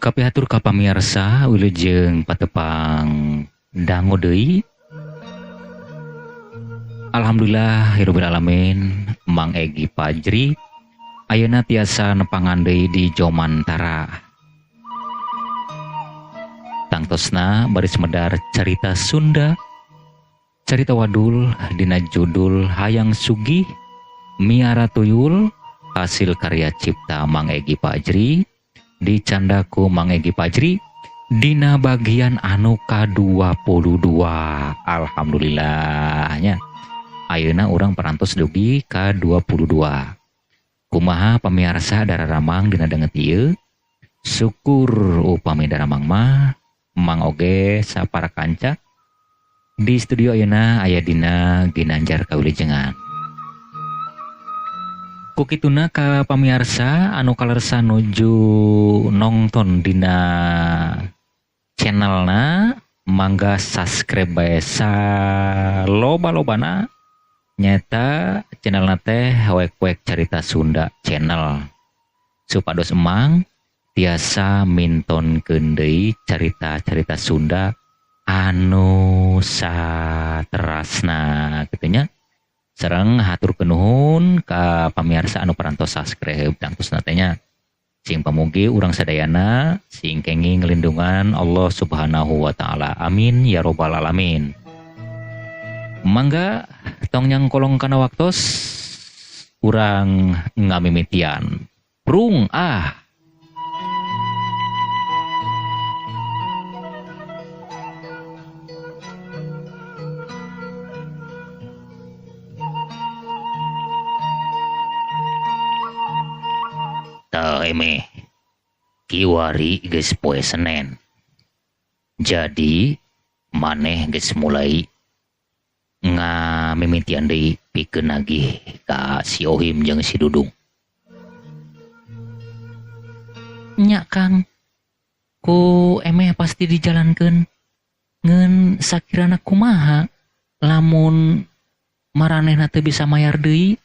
Kapihatur ka pamirsa wilujeng patepang dangu deui. Alhamdulillah hirobbil alamin Mang Egi Fajri ayeuna tiasa nepangan deui di Jomantara. Tangtosna baris medar carita Sunda, carita wadul dina judul Hayang Sugih Miara Tuyul hasil karya cipta Mang Egi Fajri dicandaku Mang Egi Fajri dina bagian anu ka-22. Alhamdulillahnya ayeuna urang parantos dugi ka-22. Kumaha pamiarsa dararamang dina danget ieu? Syukur upami daramang mah Mang oge sapara kanca di studio ayeuna aya dina ginanjar kawilujengan. Kukituna ka pamiarsa anu kalersa nuju nongton dina channelna mangga subscribe bae saloba-lobana nyata channelna teh Wek-Wek Carita Sunda Channel supados emang tiasa mintonkeun deui carita-carita Sunda anu saterasna kitu nya. Sareng hatur kenuhun ka pamiarsa anu parantos subscribe tangtosna teh nya. Sing pamugi urang sadayana sing kenging ngelindungan Allah Subhanahu wa taala. Amin ya robbal alamin. Mangga tong nyangkolong kana waktos urang ngamimitian. Prung ah. Emeh kiwari geus poe Senen. Jadi maneh geus mulai ngamimitian deui pikeun nagih ka si Ohim jeung si Dudung. Nya Kang, ku emeh pasti dijalankeun. Ngeun sakirana kumaha lamun maranehna teu bisa mayar deui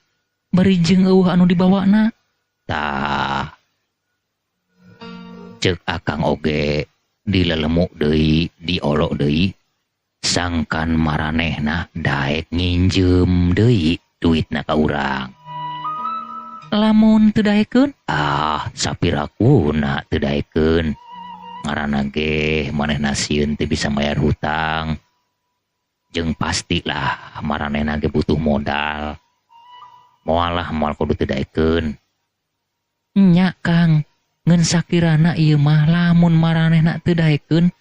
bari jeung eueuh anu dibawana. Tah, cek akang oge dilelemuk deui, diolok deui, sangkan maranehna daek nginjem deui duitna ka urang. Lamun teu daekeun, ah sapirakuna teu daekeun. Ngaranna ge manehna sieun teu bisa mayar hutang. Jeung pastilah maranehna ge butuh modal. Moal lah moal kudu teu daekeun. Nya Kang, ngeun sakirana ieu mah lamun maranehna teu daekeun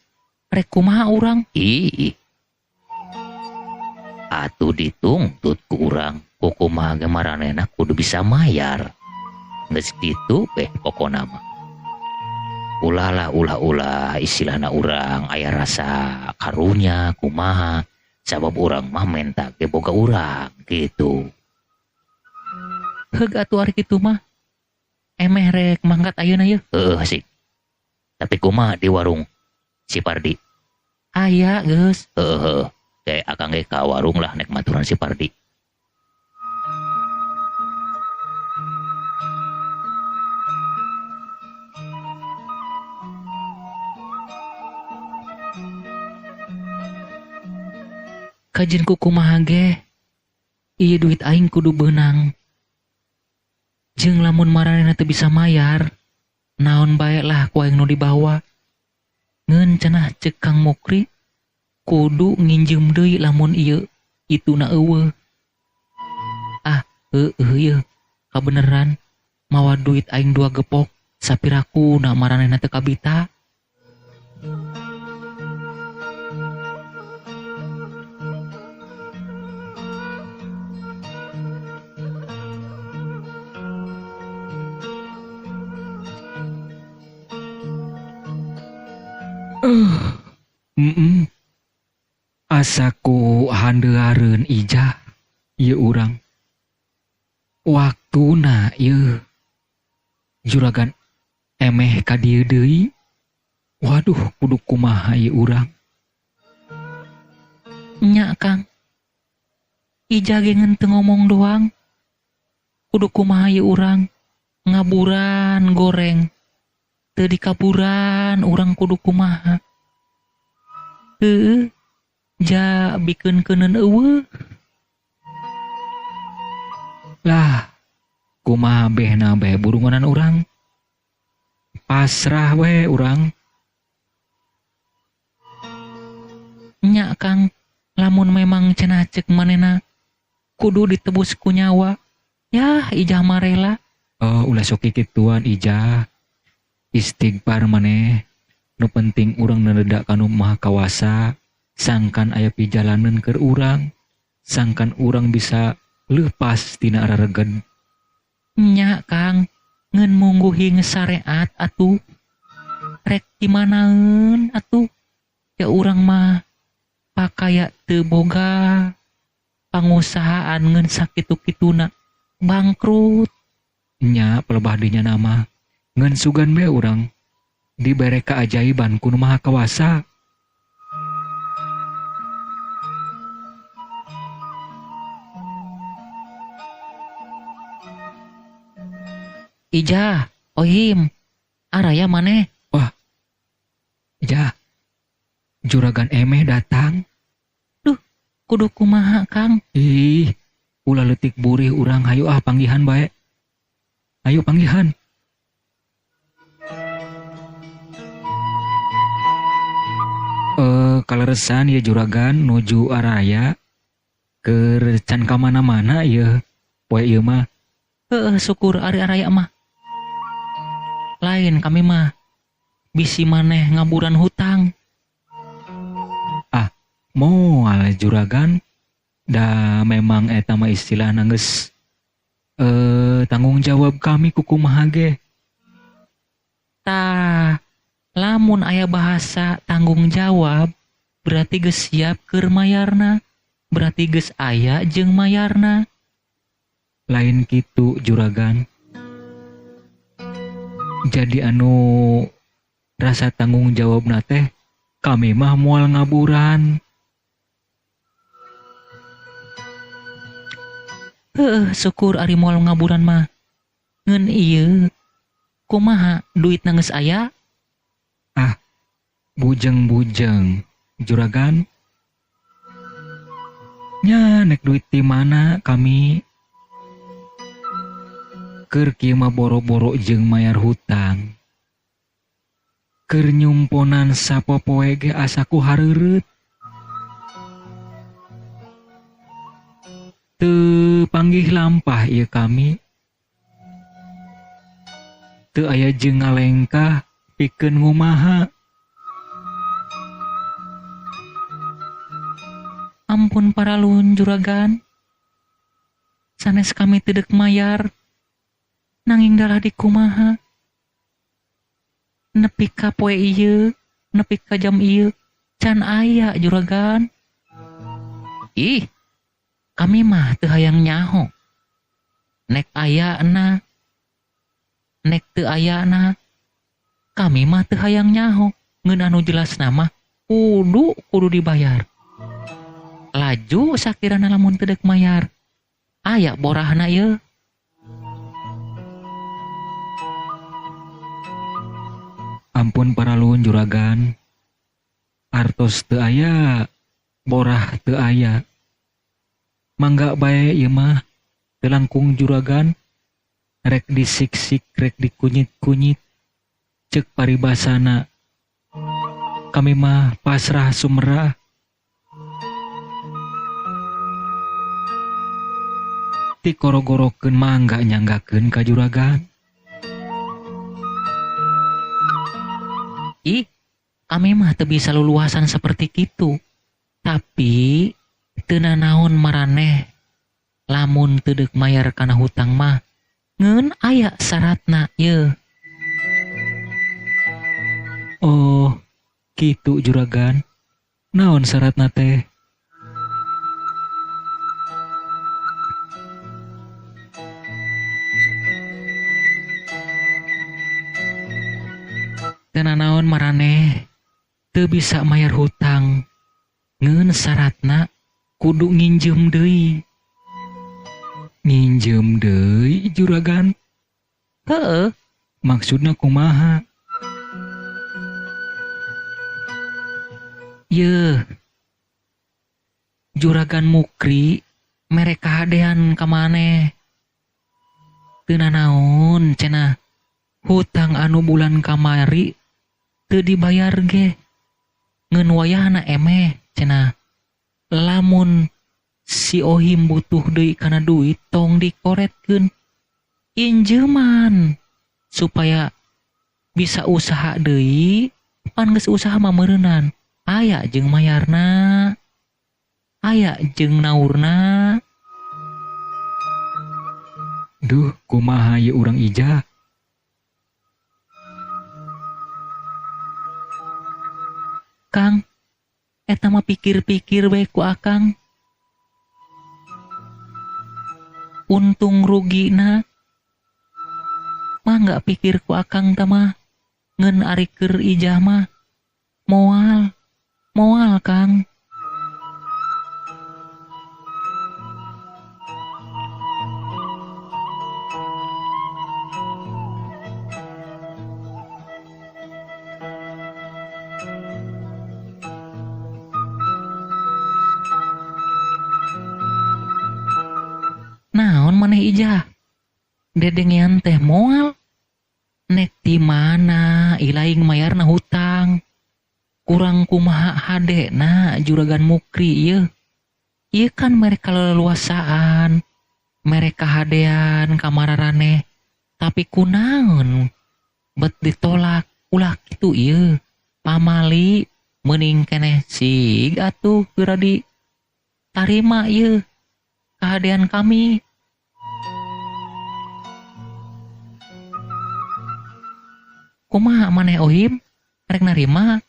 rek kumaha urang? Ih. Atuh ditungtut ku urang, kumaha ge maranehna kudu bisa mayar. Geus kitu beh pokona mah. Ulah lah ulah-ulah istilahna urang aya rasa karunya kumaha sabab urang mah menta ge boga urang gitu. Heug atuh ari kitu mah. Emeh rek mangkat ayeuna yeuh. Heueuh sih. Tapi kumaha di warung si Pardi? Aya geus. Heueuh. Kayak akang ge ka warung lah nek maturan si Pardi. Kajeun ku kumaha ge? Ieu duit aing kudu beunang. Jeung lamun maranehna teu bisa mayar, naon bae lah ku aing nu dibawa. Ngeun cenah ceuk Kang Mukri, kudu nginjem deui lamun ieu ituna eueuh. Ah, heueuh yeuh, kabeneran mawa duit aing 2 gepok, sapirakuna maranehna teu kabita. Asaku handeuareun ijah ieu urang. Waktuna ieu juragan emeh ka dieu deui. Waduh, kudu kumaha ieu urang. Nya Kang, ijah ge ngeun teu ngomong doang. Kudu kumaha ieu urang, ngaburan goreng. Teu dikaburan urang kudu kumaha. Heueuh ja bikeun-keuneun eueuh. Lah kumaha behna bae burunganan urang. Pasrah we urang. Nya Kang, lamun memang cenah ceuk manehna kudu ditebus ku nyawa. Yah Ijah mah rela. Oh, ulah sok kikituan Ijah. Istighfar maneh. Nu penting urang nenedak ka nu Maha Kawasa, sangkan aya pijalaneun keur urang, sangkan urang bisa leupas tina arareged. Nya Kang, ngeun mungguhing syariat atuh. Rek dimanaeun atuh? Ya urang mah pakaya teu boga pangusahaan ngeun sakitu-kituna bangkrut. Nya pelebah dinya nama ngeun sugan bae urang dibere keajaiban ku Nu Maha Kawasa. Ijah, Ohim, araya maneh. Wah, Ijah, juragan Emeh datang. Duh, kudu kumaha Kang? Ih, ulah leutik burih urang, hayu ah panggihan bae. Ayo panggihan. Kaleresan ya juragan nuju araya keur can ka mana-mana ieu poe ieu mah. Heueuh syukur ari araya mah. Lain kami mah bisi maneh ngaburan hutang. Ah, moal juragan da memang eta mah istilahna geus tanggung jawab kami ku kumaha ge. Tah, lamun aya bahasa tanggung jawab berarti geus siap keur mayarna, berarti geus aya jeung mayarna. Lain kitu juragan. Jadi anu rasa tanggung jawabna teh kami mah moal ngaburan. Heueuh, syukur ari moal ngaburan mah. Ngeun ieu kumaha duitna geus aya? Ah, bujeng-bujeng juragan. Nya nek duit di mana kami? Keur kieu mah boro-boro jeung mayar hutang. Keur nyumponan sapopoe ge asa ku hareureut. Teu panggih lampah ieu kami. Teu aya jeung ngalengkah pikeun ngumaha. Ampun paralun juragan. Sanes kami teu deuk mayar. Nanging dalah dikumaha. Nepi ka poe ieu, nepi ka jam ieu, can aya juragan. Ih, kami mah teu hayang nyaho. Nek ayana, nek teu ayana, kami mah teu hayang nyaho. Ngeun anu jelasna mah kudu dibayar. Laju sakirana lamun teu deuk mayar. Aya borahna ieu. Ampun paralun juragan. Artos teu aya, borah teu aya. Mangga bae ieu mah teu langkung juragan. Rek disiksik, rek dikunyit-kunyit. Ceuk paribasana. Kami mah pasrah sumerah. Tikorogorokeun mangga nyanggakeun ka juragan. Ih, kami mah teu bisa luluasan seperti kitu. Tapi teu nanaon maraneh lamun teu deuk mayar kana hutang mah ngeun aya syaratna yeuh. Oh, kitu juragan. Naon syaratna teh? Teu nanaon maraneh teu bisa mayar hutang ngeun syaratna kudu nginjem deui. Nginjem deui juragan? Heeh. Maksudna kumaha? Yeuh. Juragan Mukri mere kahadean ka maneh. Teu nanaon cenah hutang anu bulan kamari teu dibayar ge. Ngeun wayahna emeh cenah. Lamun si Ohim butuh deui kana duit tong dikoretkeun. Injeuman supaya bisa usaha deui, pan geus usaha mah meureunan. Aya jeung mayarna, aya jeung naurna. Duh, kumaha ieu urang Ijah? Kang, eta mah pikir-pikir we ku akang. Untung rugina mah nggak pikir ku akang ta mah. Ngeun ari keur Ijah mah moal, moal Kang. Naon maneh Ijah? Dedengean teh moal. Nek di mana ilaing mayarna hutang. Kurang kumaha hadena juragan Mukri ieu. Ieu kan mereka leluasaan, mereka hadean kamararaneh. Tapi kunaon bet ditolak ulah kitu ieu. Pamali meuning keneh sig atuh geura di tarima ieu kahadean kami. Kumaha maneh Ohim? Rek narima?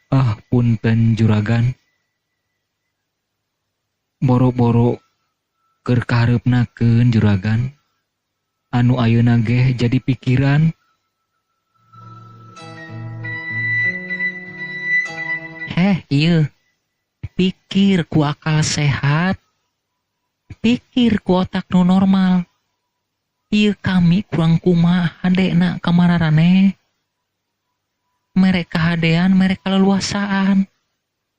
Ah, punten juragan. Boro-boro keur kahareupnakeun juragan. Anu ayeuna ge jadi pikiran. Heh, ieu. Pikir ku akal sehat. Pikir ku otak nu normal. Ieu kami kurang kumaha hadena kamararaneh. Mere kahadean, mere kaleluasaan.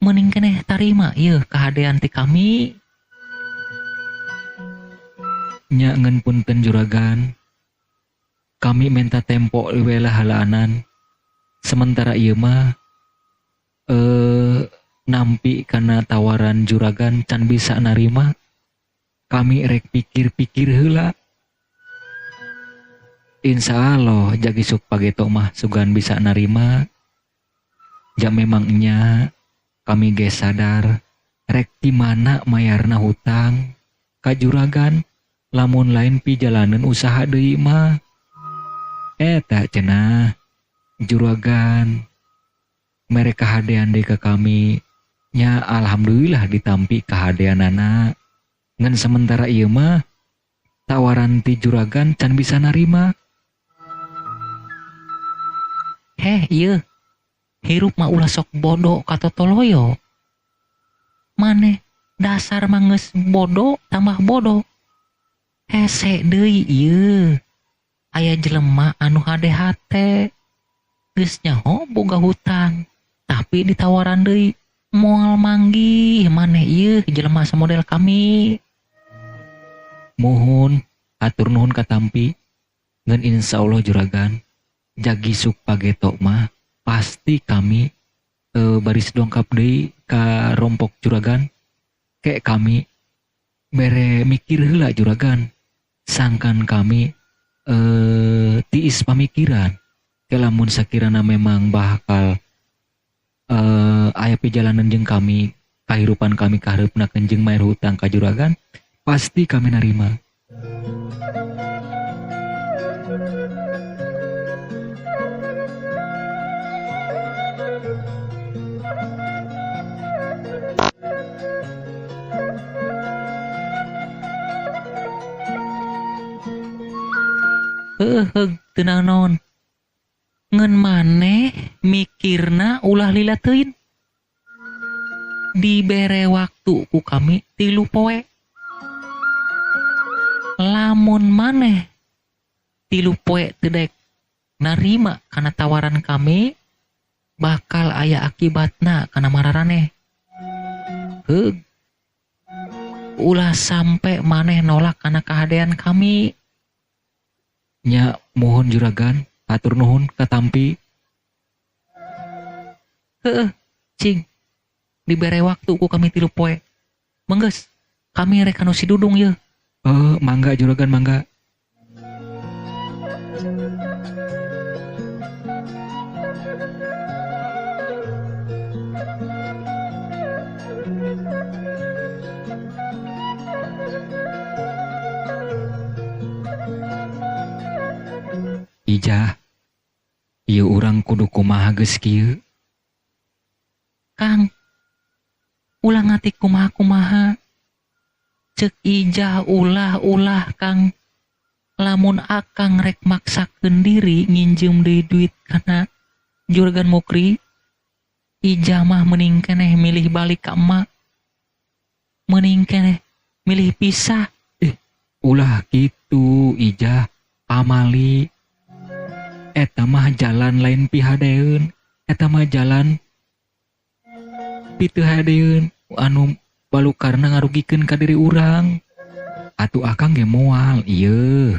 Meuning keneh tarima ieu kahadean ti kami. Nya ngeun punten juragan. Kami menta tempo we lah halaanan. Sementara ieu mah nampi kana tawaran juragan can bisa narima. Kami rek pikir-pikir heula. Insya Allah jagi suk pageto mah sugan bisa narima. Ja memang nya kami ge sadar rek di mana mayarna hutang ka juragan lamun lain pijalaneun usaha deui mah. Eta cenah juragan mere kahadean deui ka kami. Nya alhamdulillah ditampi kahadeanana. Ngan sementara ieu mah tawaran ti juragan can bisa narima. Heh, ieu. Hirup mah ulah sok bodoh katotoloyo. Maneh dasar mah geus bodoh tambah bodoh. Hese deui ieu. Aya jelema anu hade hate. Geus nyaho boga hutang, tapi ditawaran deui moal manggih maneh ieu jelema samodel kami. Muhun atur nuhun katampi. Ngan insyaallah juragan jagi suk pageto mah pasti kami baris dongkap deui ka rompok juragan. Kek kami bere mikir heula juragan. Sangkan kami tiis pamikiran. Ke lamun sakirana memang bakal aya pijalanan jeung kami, kahirupan kami kahareupna jeung mayar hutang ka juragan, pasti kami narima. Heuh, teu naon. Ngeun maneh mikirna ulah lila teuing. Dibere waktu ku kami 3 poe. Lamun maneh 3 poe teu daek narima kana tawaran kami, Bakal aya akibatna kana mararaneh. Heug. Ulah sampe maneh nolak kana kahadean kami. Nya mohon juragan, hatur nuhun katampi. Heeh, cing. Dibere waktu ku kami 3 poe. Menggeus, kami rek kanu si Dudung yeuh. Mangga juragan mangga. Ijah, ieu urang kudu kumaha geus kieu? Kang, ulah ngatik kumaha-kumaha. Ceuk Ijah ulah-ulah Kang. Lamun akang rek maksakeun diri nginjem deui duit kana Juragan Mukri, Ijah mah mending keneh milih balik ka emak. Mending keneh milih pisah. Ulah kitu Ijah, pamali. Eta mah jalan lain pihadeun, eta mah jalan pituhadeun anu balukarna ngarugikeun ka diri urang. Atuh akang ge moal ieu.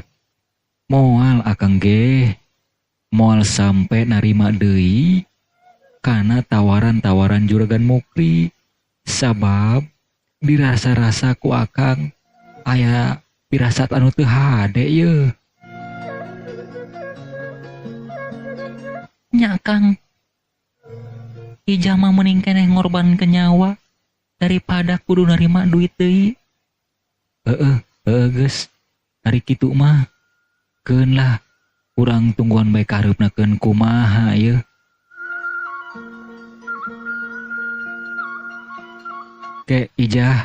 Moal akang ge moal sampe narima deui kana tawaran-tawaran Juragan Mukri, sabab dirasa-rasa ku akang aya pirasat anu teu hade ieu. Nya Kang, Ijah mah mending keneh ngorbankeun nyawa daripada kudu narima duit deui. Heeh, heeh geus. Ari kitu mah keun lah urang tungguan bae kahareupna keun kumaha ieu. Ke Ijah,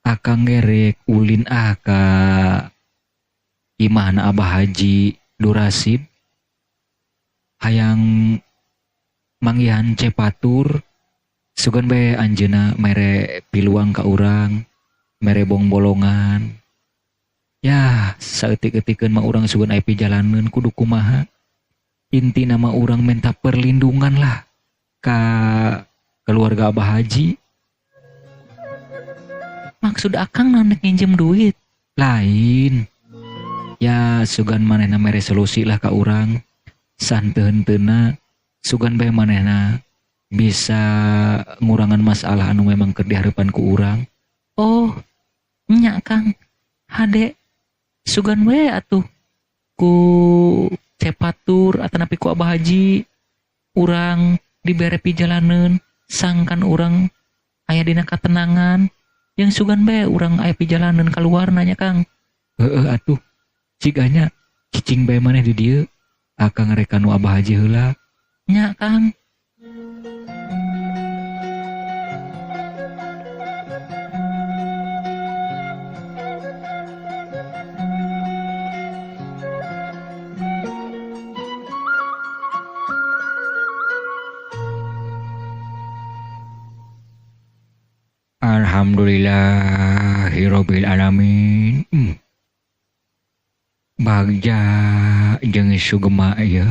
akang ge rek ulin ah ka imahna Abah Haji Durasib. Hayang manggihan Cepatur, sugan bae anjeunna mere piluang ka urang, mere bongbolongan. Yah, saeutik-eutikeun mah urang sugan aya pijalaneun kudu kumaha. Intina mah urang minta perlindungan lah ka keluarga Abah Haji. Maksud akang naon nek nginjem duit? Lain. Ya sugan manehna mere solusi lah ka urang. Santeuheunteuna sugan bae manehna bisa ngurangan masalah anu memang keur dihareupan ku urang. Oh, nya Kang. Hade sugan we atuh ku Cepatur atanapi ku Abah Haji urang dibere pijalaneun sangkan urang aya dina katenangan yang sugan bae urang aya pijalaneun kaluar nanya Kang. Heeh atuh ciganya cicing bae maneh di dieu. Akang rek kanu Abah Haji heula. Nya Kang. Alhamdulillahirabbil alamin. Bagja jeung sugema ieu.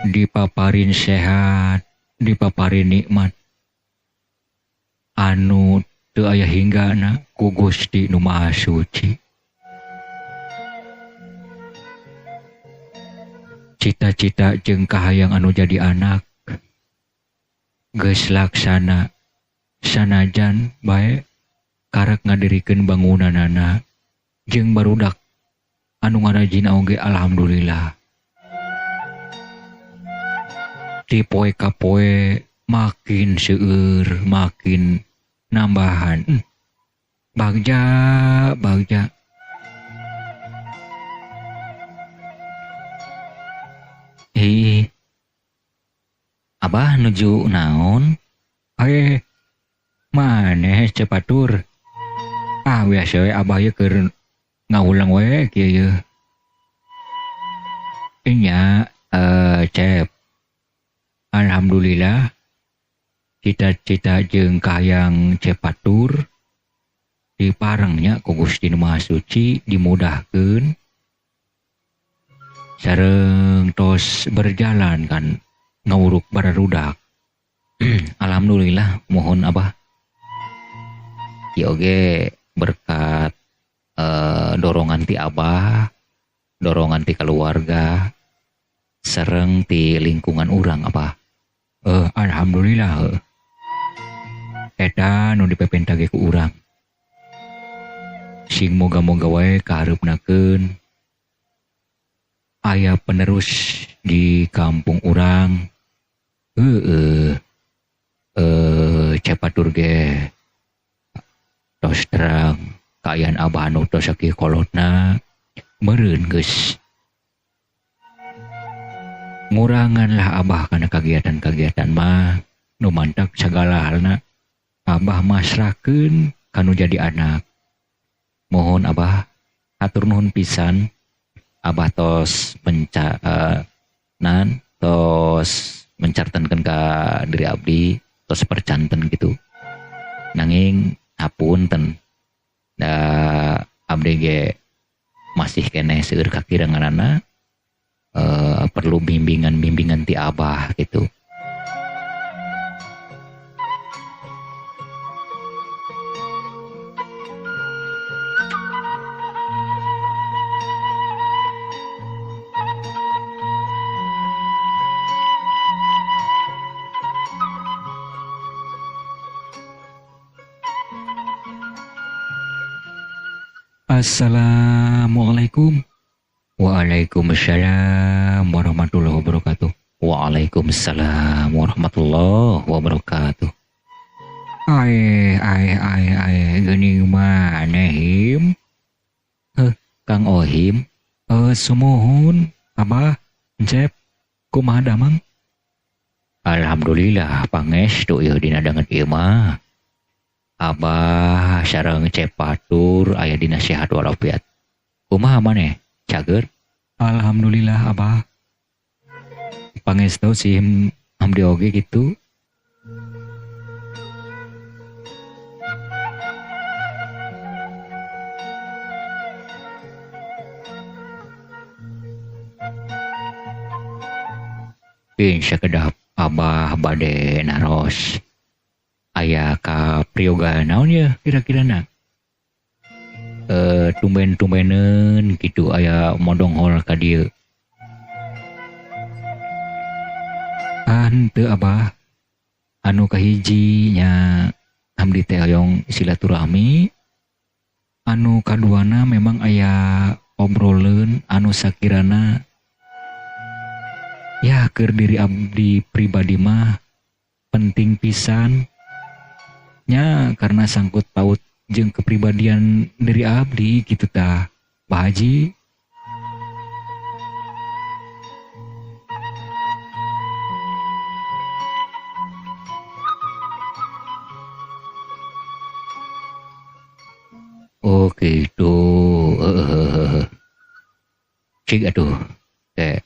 Dipaparin sehat, dipaparin nikmat anu teu aya hinggana ku Gusti Nu Maha Suci. Cita-cita jeung kahayang anu jadi anak geus laksana sanajan bae karek ngadirikeun bangunanana jeung barudak anu ngarajin oge alhamdulillah. Ti poe ka poe makin seueur, makin nambahan. Bagja, bagja. Ih, Abah nuju naon? Maneh Cepatur. Ah, biasa we Abah ye keur ngawulang we kieu ye. Nya, Cep. Alhamdulillah cita-cita jeung kahayang Cepatur diparengnya ku Gusti Nu Maha Suci dimudahkeun. Sareng tos berjalan kan ngawuruk bararudak. Alhamdulillah mohon Abah. Ieu oge berkat dorongan ti Abah, dorongan ti keluarga, sareng ti lingkungan urang Abah. Alhamdulillah. Eta nu dipepenta ge ku urang. Sing moga-moga wae kahareupnakeun aya penerus di kampung urang. Heeh. Cepatur ge tos terang kaayaan Abah anu tos sakieu kolotna meureun geus ngurangan lah Abah kana kagiatan-kagiatan mah nu mantak sagala halna Abah masrahkeun kanu jadi anak. Mohon Abah, hatur nuhun pisan Abah tos tos mencartankeun ka diri abdi, tos percanten gitu. Nanging hapunten da abdi ge masih keneh seueur kakiranganana, perlu bimbingan-bimbingan ti Abah gitu. Assalamualaikum. Waalaikumsalam warahmatullahi wabarakatuh. Waalaikumsalam warahmatullahi wabarakatuh. Ae ae ae ae geuning maneh him? Heh, Kang Ohim. Sumuhun Abah, Encep, kumaha damang? Alhamdulillah pangestu ieu dina danget ieu mah. Abah sareng Cepatur aya dina sehat walafiat. Kumaha maneh? Cager? Alhamdulillah Abah. Pangestu sih abdi oge gitu. Pin sakedap Abah bade naros. Aya ka priyoga naon ya kira-kirana? Tumben-tumbeneun kitu aya modonghol ka dieu. Ah henteu Abah. Anu kahiji nya abdi teh hoyong silaturahmi. Anu kaduana memang aya obroleun anu sakirana ya keur diri abdi pribadi mah penting pisan. Nya karena sangkut paut jeung kepribadian diri abdi gitu tah Pak Haji. Oh gitu. Cik atuh teh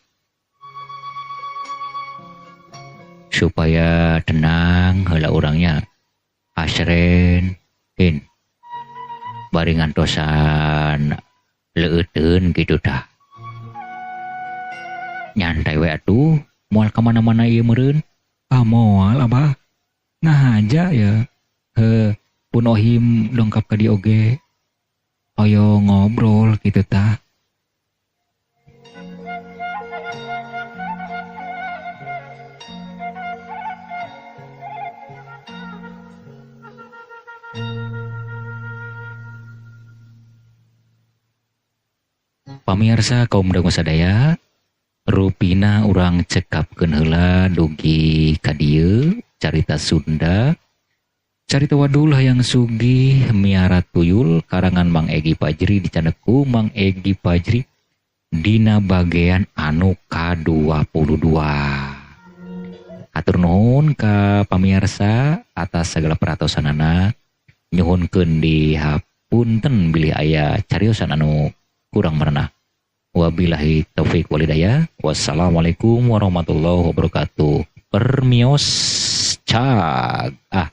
supaya tenang heula urangnya. Asren in bari ngantosan leueuteun kitu tah. Nyantai we atuh, moal ka mana-mana ieu meureun. Ah moal Abah. Nah aja ya. Heuh, pun Ohim dongkap ka dieu oge. Hoyong ngobrol kitu tah. Pamirsa kaum dangu sadaya, rupina urang cekapkeun heula dugi ka dieu carita Sunda. Carita wadul hayang sugih miara tuyul karangan Mang Egi Pajri dicaneku Mang Egi Pajri dina bagean anu ka-22. Hatur nuhun ka pamirsa atas segala perhatosanana, nyuhunkeun dihapunten bilih aya cariosan anu kurang merenah. Wabillahi taufik walhidayah. Wassalamualaikum warahmatullahi wabarakatuh. Permios cag. Ah.